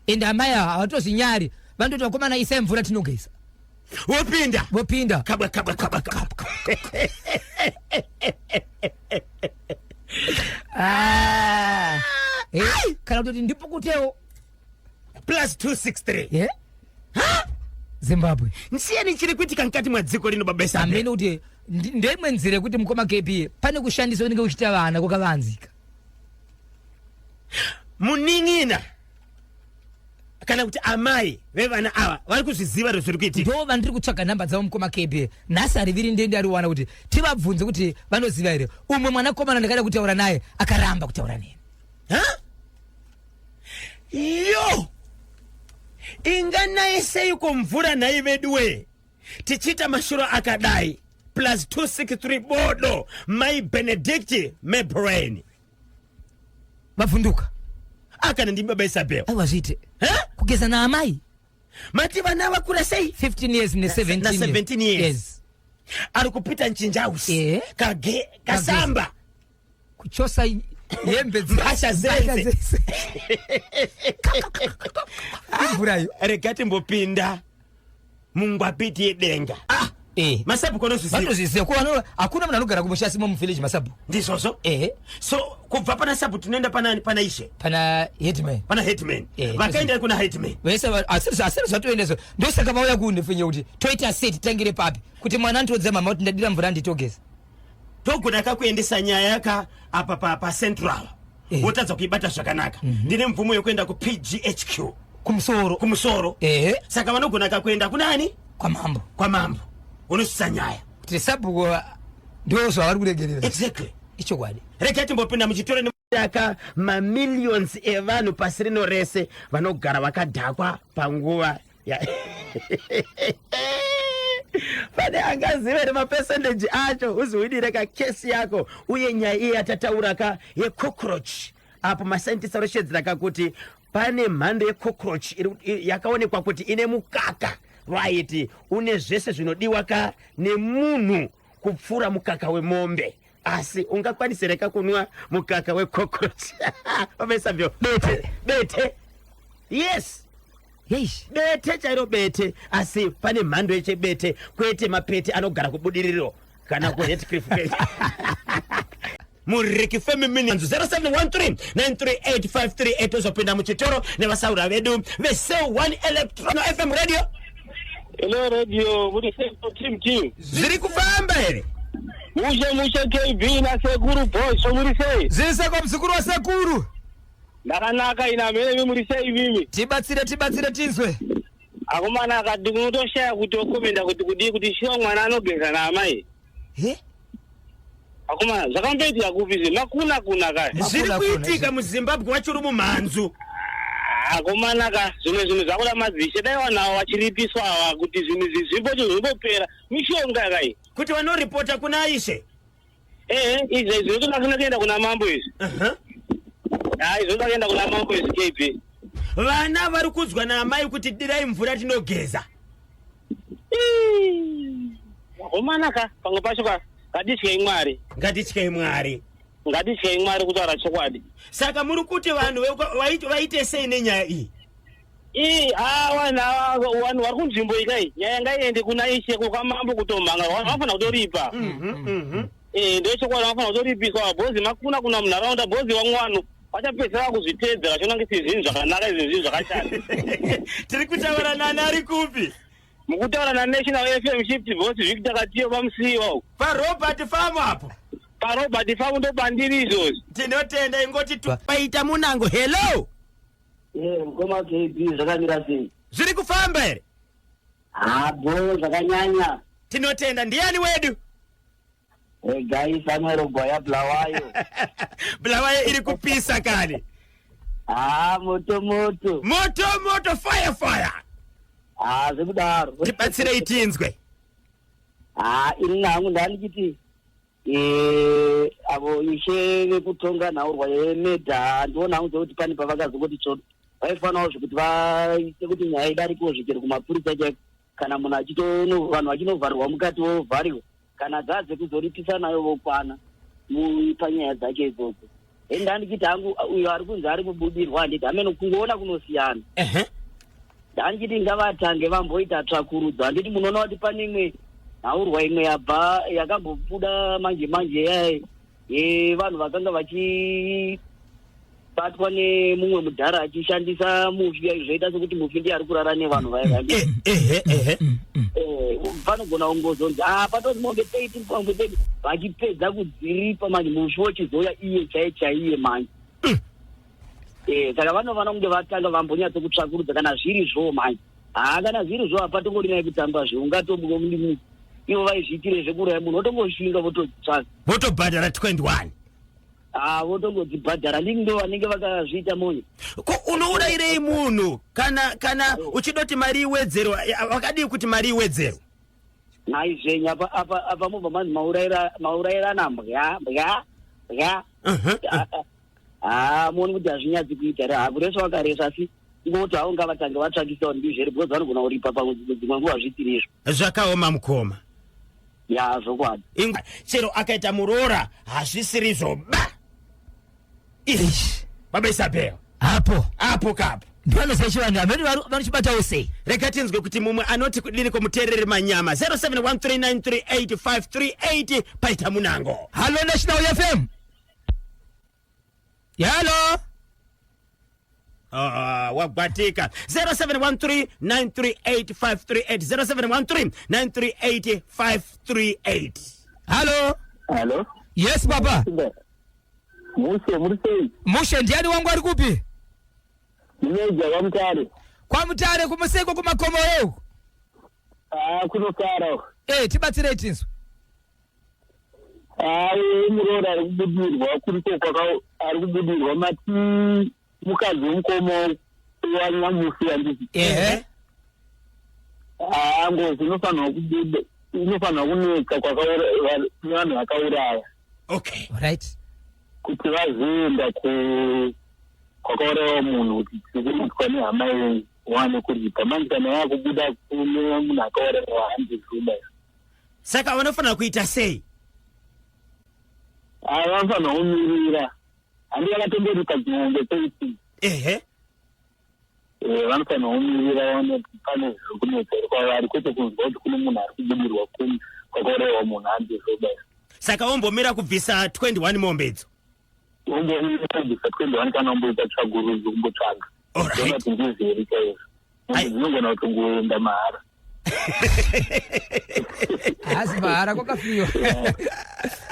Speaker 2: And amai ava havatozvinyari, vanototi vakomana isai mvura tinogeza.
Speaker 1: Vopinda.
Speaker 2: Vopinda.
Speaker 1: Kabwa kabwa kabwa kabwa.
Speaker 2: Ah. Eh, kana kutoti ndipukutewo.
Speaker 1: Plus 263.
Speaker 2: Yeah? Zimbabwe.
Speaker 1: Nsiyani chiri kuitika mukati mwadziko rino baba Isabel?
Speaker 2: Amene kuti ndeimwe nzira yekuti mukoma KP pane kushandisa unenge uchiita vana kwakavanzika.
Speaker 1: Munin'ina kana kuti amai vevana ava vari kuzviziva here zviri kuitika?
Speaker 2: Ndo vandiri kutsvaga nhamba dzavo mukoma KB. Nhasi hariviri ndende ariwana kuti tivabvunze kuti vanoziva here. Umwe mwanakomana ndakada kutaura naye akaramba kutaura neni.
Speaker 1: Ha? Yo! Inganaye seiko mvura nhai veduwe? Tichiita mashuro akadai. Plus 263 bodo mai Benedict Mebrain.
Speaker 2: Vavhunduka.
Speaker 1: Akana ndi baba Isabel.
Speaker 2: Aiwa zviite.
Speaker 1: Ha?
Speaker 2: Kugeza naamai.
Speaker 1: Mati vana vakura sei?
Speaker 2: 15 years ne 17
Speaker 1: Na 17 years.
Speaker 2: Yes.
Speaker 1: Ari kupita nchinjausi.
Speaker 2: Eh.
Speaker 1: Kage kasamba.
Speaker 2: Kuchosa hembe
Speaker 1: Mhasha zenze.
Speaker 2: Imvura iyo.
Speaker 1: Rega timbopinda mungwapiti yedenga.
Speaker 2: Ah, eh.
Speaker 1: Masabhuku anozviziva.
Speaker 2: Vanozviziva. Ko vano hakuna munhu anogara kumusha asimo muvillage masabhuku.
Speaker 1: Ndizvozvo?
Speaker 2: Eh.
Speaker 1: So kubva pana sabhuku tinoenda pana pana ishe.
Speaker 2: Pana headman.
Speaker 1: Pana headman.
Speaker 2: Eh,
Speaker 1: Vakaenda kuna headman.
Speaker 2: Vese asiri zvatoendeswa. Ndosaka vauya kunhepfenyuro kuti toita sei titangire papi kuti mwana andiudze mama kuti ndadira mvura nditogeza.
Speaker 1: Togona kakuendesa nyaya ka apa pa, pa central.
Speaker 2: Eh.
Speaker 1: Wotadza kuibata zvakanaka. Ndine mvumo yekuenda ku PGHQ.
Speaker 2: Kumusoro.
Speaker 1: Kumusoro.
Speaker 2: Eh.
Speaker 1: Saka vanogona kakuenda kunani?
Speaker 2: Kwa mambo.
Speaker 1: Kwa mambo. Unosvitsa nyaya.
Speaker 2: Kuti sabhuku ndo zvavari kuregerera.
Speaker 1: Exactly.
Speaker 2: Ichokwadi.
Speaker 1: Rega timbopinda muchitoro aka mamillions evanhu pasi rino rese vanogara vakadhakwa panguva ya pane angazive here mapesendeji acho uziwidire ka kesi yako uye nyaya iye yatataura ka yecockroach apo mascientist aroshedzera ka kuti pane mhando yecockroach yakaonekwa kuti ine mukaka right une zvese zvinodiwa ka nemunhu kupfuura mukaka wemombe. Asi ungakwanise reka kunwa mukaka wecockroach? Vamesabvyo bete bete yes.
Speaker 2: Eish.
Speaker 1: Bete chairo bete, asi pane mhando yechebete kwete mapete anogara kubudiriro kana kuHatcliffe. Muriki Femi Minions 0713 938 538 tozopinda muchitoro nevasaura vedu veSel 1 Electron FM Radio.
Speaker 3: Hello radio, muri sei team team?
Speaker 1: Zviri kufamba here?
Speaker 3: Mushe mushe KB na sekuru boys, so muri sei?
Speaker 2: Zviri sei kwa muzukuru wasekuru?
Speaker 3: Ndakanaka ina mene muri sei mimi?
Speaker 2: Tibatsire tibatsire tinzwe.
Speaker 3: Akomana akati unotoshaya kuti okomenda kuti kudii kuti shiwa mwana anogeza naamai.
Speaker 2: He?
Speaker 3: Akomana zvakamboitika kupi izvi? Makuna kuna kaya.
Speaker 1: Zviri
Speaker 2: Makuna kuna,
Speaker 1: kuitika muZimbabwe wachiri mumhanzu.
Speaker 3: Akomana ka zvimwe zvinhu zvakuda madzishe dai vanhu ava vachiripiswa ava kuti zvinhu izvi zvimboti zvimbopera mishonga kai.
Speaker 1: Kuti vanoripota kuna ishe.
Speaker 3: Ehe, izvi zvinotoda kuenda kuna mambo izvi. Hai, zvinoda kuenda kuna mambo izvi KB.
Speaker 1: Vana vari kudzwa naamai kuti dirai mvura tinogeza.
Speaker 3: Akomana ka pamwe pacho ka ngatityei Mwari.
Speaker 1: Ngatityei Mwari.
Speaker 3: Ngatityei Mwari kutaura chokwadi.
Speaker 1: Saka muri kuti vanhu vaite sei nenyaya iyi?
Speaker 3: Ii, vanhu vari kunzvimbo ikai nyaya ngaiende kuna ishe kwamambo kutomhanga vanhu vanofanira kutoripa. Ndochokwadi vanofanira kutoripiswa bhozi makuna kuna munharaunda bhozi vamwe vanhu vachapedzisira kuzviteedzera vachiona kuti zvinhu zvakanaka izvi zvinhu zvakashata.
Speaker 1: Tiri kutaura nani ari kupi?
Speaker 3: Mukutaura na National FM Shift Boss Victor Katiyo pamusiwa uko.
Speaker 1: Pa Robert Farm apo.
Speaker 3: Pa Robert Farm ndo pandiri izvozvi.
Speaker 1: Tinotenda ingoti paita munango. Hello.
Speaker 4: Mukoma KB zvakamira sei?
Speaker 1: Zviri kufamba here?
Speaker 4: Ha, bro, zvakanyanya.
Speaker 1: Tinotenda. Ndiani wedu?
Speaker 4: Regai Samuel Gwaya Bulawayo.
Speaker 1: Bulawayo iri kupisa kani.
Speaker 4: Ha, moto moto.
Speaker 1: Moto moto fire fire.
Speaker 4: Ha, zvekudaro.
Speaker 1: Tibatsirei tinzwe.
Speaker 4: Ha, ini hangu ndandichiti Eh, avo ishe vekutonga nhaurwa yemedha handiona hangu sekuti pane pavakazongoti tsvoto vaifanawo zvekuti vaite kuti nyaya idarikewo zvichero kumapurisa chaiko kana munhu achitono vanhu vachinovharirwa mukati vovharirwa kana dzaa dzekuzoripisa nayo vokwana panyaya dzacho idzodzo and ndandichiti hangu uyo ari kunzi ari kubudirwa handiti hameno kungoona kunosiyana ndandichiti ngavatange vamboita tsvakurudzo handiti munoona kuti pane imwe nhaurwa imwe yabva yakambobuda manje manje yaye yevanhu vakanga vachibatwa nemumwe mudhara achishandisa mufi zvoita sekuti mufi ndiye ari kurara nevanhu vaya
Speaker 1: eh, ehe ehe
Speaker 4: eh, panogona kungozonzi ah patori mombe 30 mombe 30 vachipedza kudziripa manje mufi wochizouya iye chaiye chaiye manje Eh, saka vanofanira kunge vatanga vambonyatso kutsvakurudza kana zviri zvo manje haa kana zviri zvo hapatongori naye kutamba zve ungatombo ivo vaizviitire zvekuuraya munhu votongoshinga vototsvaga
Speaker 1: votobhadhara 21
Speaker 4: haa votongodzibhadhara ndini ndo vanenge vakazviita monyo
Speaker 1: ko unourayirei munhu kana kana uchidoti mari iwedzerwa vakadii kuti mari iwedzerwe
Speaker 4: nhai zvenyu apa apa apa mobva manzi maurayira maurayirana mbwa mbwa mbwa haa muoni kuti hazvinyatsi kuita here hakuresva vakaresva asi ingoti havo ngavatange vatsvakisawo ndizvo here because vanogona kuripa pamwe dzimwe nguva zvisiri izvo
Speaker 1: zvakaoma mukoma
Speaker 4: ya zvokwadi
Speaker 1: chero akaita muroora hazvisirizvo ba baba isabel
Speaker 2: apo
Speaker 1: apo kapo
Speaker 2: ndivanoziva chivanhu hamene vanochibatawo sei
Speaker 1: rega tinzwe kuti mumwe anoti kudini komuteereri manyama 0713938538 paita munango
Speaker 2: hallo national fm halo
Speaker 1: Ah, wagwatika 0713938538 0713938538
Speaker 2: halo
Speaker 5: Halo.
Speaker 2: yes baba
Speaker 5: Mushe muri sei?
Speaker 2: mushe ndiani wangu ari kupi
Speaker 5: Muneja kwaMutare.
Speaker 2: kwamutare kumuseko kumakomo uku
Speaker 5: Ah kunofara.
Speaker 2: e tibatsirei tinzwe
Speaker 5: Ah muroora ari kubudirwa kuriko kwaka ari kubudirwa mati mukadzi wemukoma wanyamufi handiti.
Speaker 2: ehe
Speaker 5: Ah ngozi inofanirwa kubuda inofanirwa kunetsa kwakaura vanhu vakauraya
Speaker 1: okay
Speaker 2: right
Speaker 5: kuti vazoenda ku kwakaurayiwa munhu kuti tiri kuitwa nehama yenyu wane kuripa manje kana yakubuda kune munhu akaurayiwa handizuda
Speaker 1: saka vanofanira kuita sei
Speaker 5: vanofanira kumirira handi vakatongoripa dzimombe 30
Speaker 1: ehe
Speaker 5: vanofanira kumirira vaone kuti pane zviri kunetsa iri kwavari kwete kunzwa kuti kune munhu ari kubudirwa kuni kwakaurayiwa munhu handizoba
Speaker 1: saka wombomira kubvisa 21 mombe idzo
Speaker 5: umbomira kubvisa 21 kana umboita tsvagurudzo kumbotsvaga
Speaker 1: Alright.
Speaker 5: ona kuti ndizveri chaizvo
Speaker 1: Ai.
Speaker 5: mombe dzinogona kutongoenda mahara
Speaker 2: haasi mahara kwakafiwa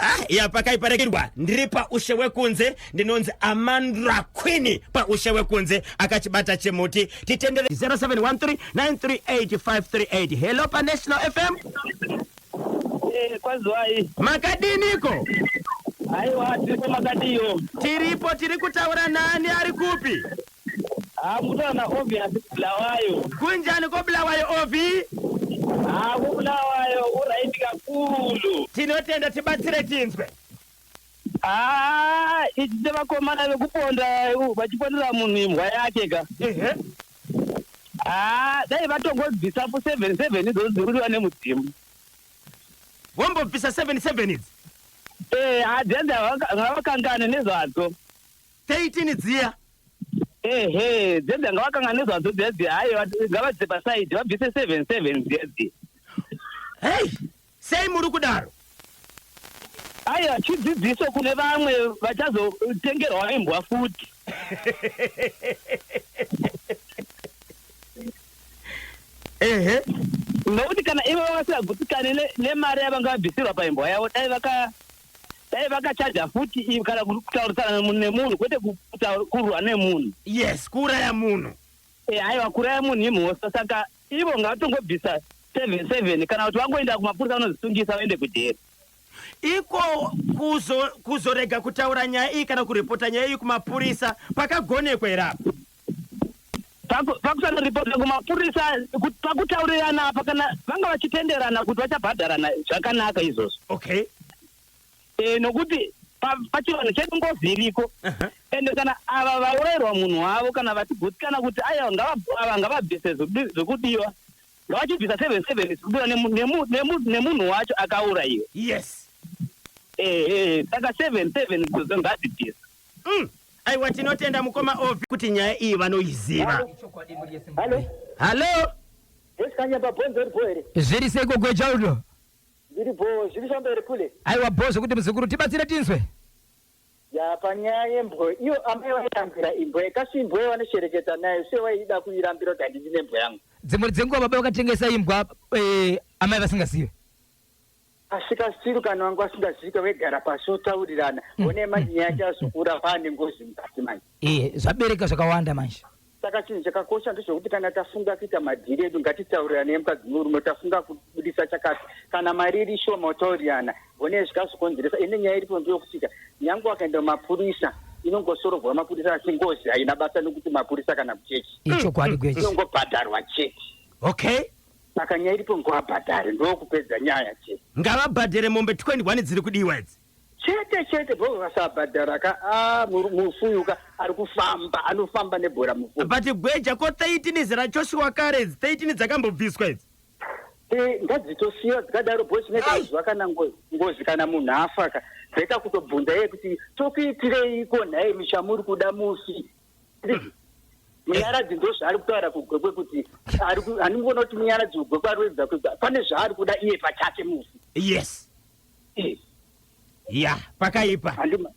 Speaker 1: Ah, ya pakaiparekirwa ndiri paushe wekunze ndinonzi amandra queen paushe wekunze akachibata chimuti titendere 0713938538 hello panational fm
Speaker 3: Eh, kwaziwai
Speaker 1: makadiniko
Speaker 3: aiwa tiripo makadiyo
Speaker 1: tiripo tiri kutaura nani ari kupi
Speaker 3: haa mutaura naobvious kubulawayo
Speaker 1: kunjani kobulawayo ovi
Speaker 3: haa kubulawayo uraiti kakulu
Speaker 1: tinotenda tibatsire tinzwe
Speaker 3: haa ichi chevakomana vekuponda vachipondera munhu imbwa yake ka
Speaker 1: ehe
Speaker 3: haa dai vatongobvisa fu 77 idzodzo dziri kudiwa nemudzimu
Speaker 1: vombobvisa 77 idzi
Speaker 3: ee hadzianzi ngavakangane nezvadzo
Speaker 1: 13 dziya
Speaker 3: ehe dzenza ngavakangane nezvadzo dzedzi haiwa ngavadze pasaidi vabvise 77 dzedzi
Speaker 1: hei sei muri kudaro
Speaker 3: aiwa chidzidziso kune vamwe vachazotengerwa imbwa futi
Speaker 1: ehe
Speaker 3: nokuti kana ivo vasingagutsikane nemari yavanga vabvisirwa paimbwa yavo dai vaka dai vakachaja futi kana kutaurisana nemunhu kwete kurwa nemunhu
Speaker 1: yes kuuraya munhu
Speaker 3: Eh, aiwa kuraya munhu imhosva saka ivo ngavatongobvisa 77 kana kuti vangoenda kumapurisa vanozvisungisa vaende kujeri
Speaker 1: iko kuzo kuzorega kutaura nyaya iyi kana kuripota nyaya iyi kumapurisa pakagonekwa here apa
Speaker 3: Pakusanoripota kumapurisa pakutaurirana apa kana vanga vachitenderana kuti vachabhadharana zvakanaka izvozvo
Speaker 1: okay
Speaker 3: Eh, nokuti pachivanhu chedu ngozi iriko. Ende kana ava vaurayirwa munhu wavo kana vachigutsikana kuti aiwa ava ngavabvise zvekudiwa ngavachibvisa 77 zvikudiwa nemunhu wacho akaurayiwa.
Speaker 1: Yes.
Speaker 3: Ehe, saka 77 ngadzibvisa.
Speaker 1: Aiwa, tinotenda mukoma Ovi kuti nyaya iyi vanoiziva.
Speaker 4: Halo.
Speaker 1: Hallo.
Speaker 4: Esikanyamba, bhonzo ripo here?
Speaker 2: Zviri seiko, Gwejaudo?
Speaker 4: Zviripo, zviri famba here kule?
Speaker 2: Aiwa, bho zvekuti muzukuru, tibatsire tinzwe.
Speaker 4: Ya, panyaya yembwe iyo, amai vairambira imbwe kasi imbwe vanoshereketa nayo se vaida kuirambira kuti handidi nembwe yangu.
Speaker 2: Dzimwe dzenguva baba vakatengesa imbwa amai vasingazive.
Speaker 4: Asi kasiru kana vangu vasingazivika, vegara pasi otaurirana one. Manje nyaya chazokura paane ngozi mukati manje.
Speaker 2: Zvabereka zvakawanda manje.
Speaker 4: Saka chinhu chakakosha ndezvekuti kana tafunga kuita madhiri edu, ngatitaurirane mukadzi nemurume. Tafunga kubudisa chakati, kana mari iri shoma, otaurirana one zvikazokonzeresa. Ine nyaya iripo ndeyokutika nyange wakaenda mumapurisa, inongosorobwa mapurisa, asi ngozi haina basa nekuti mapurisa kana kuchechi.
Speaker 2: Ichokwadi, Gweji.
Speaker 4: Inongobhadharwa chete. Saka nyaya iripo, ngavabhadhare, ndokupedza nyaya chete.
Speaker 1: Ngavabhadhere mombe 21 dziri kudiwa idzi.
Speaker 4: Chete chete, bho vasabhadhara ka, a mufuyuka ari kufamba, anofamba nebhora mufuyu.
Speaker 1: But Gweja, ko 13 zera Joshua kare idzi 13 dzakambobviswa idzi?
Speaker 4: Ngadzitosiyiwa dzikadaro, bho chinoita zuva kana ngozi kana munhu afa ka, bheka kutobvunza iye kuti tokuitireiko nhai mishamuri kuda mufi. Munyaradzi ndo zvaari kutaura kuGwekwe kuti handingoona kuti Munyaradzi kuGwekwe ari kuedza kuedza, pane zvaari kuda iye pachake mufi.
Speaker 1: Yes. Ya, pakaipa.
Speaker 4: Handima.